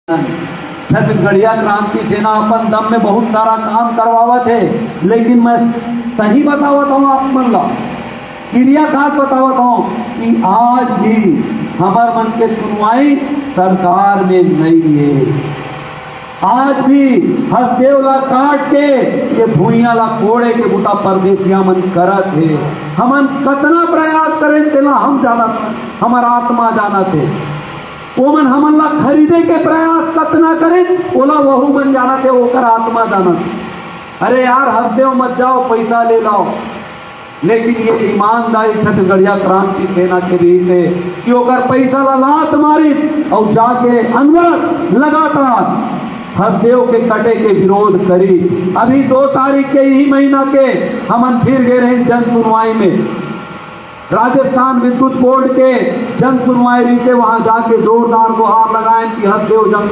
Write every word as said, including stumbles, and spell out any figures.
छत्तीसगढ़िया क्रांति सेना अपन दम में बहुत सारा काम करवावत हे, लेकिन मैं सही बतावत हूँ आप मन ला, किरिया खात बतावत हूँ कि आज भी हमर मन के सुनवाई सरकार में नहीं है। आज भी हसदेव ला काट के ये भुइयां ला कोड़े के बुता परदेसिया मन करत हे। हमन कतना प्रयास करेन तेला हम जानत, हमर आत्मा जानत हे। ओमन हमन ला खरीदे के प्रयास कतना करेन, ओला वहू मन जानत हे, ओकर आत्मा जानत हे। अरे यार, हसदेव मत जाओ, पैसा ले लाओ, लेकिन ये ईमानदारी छत्तीसगढ़िया क्रांति सेना के रहिस हे कि ओकर पैसा ला लात मारिस अउ जाके अनवर लगातार हसदेव के कटे के विरोध करिस। अभी दो तारीख के इही महीना के हमन फिर गे रहेन जन सुनवाई में, राजस्थान विद्युत बोर्ड के जन सुनवाई रहिस हे, वहां जाके जोरदार गुहार लगाएन कि हसदेव जंगल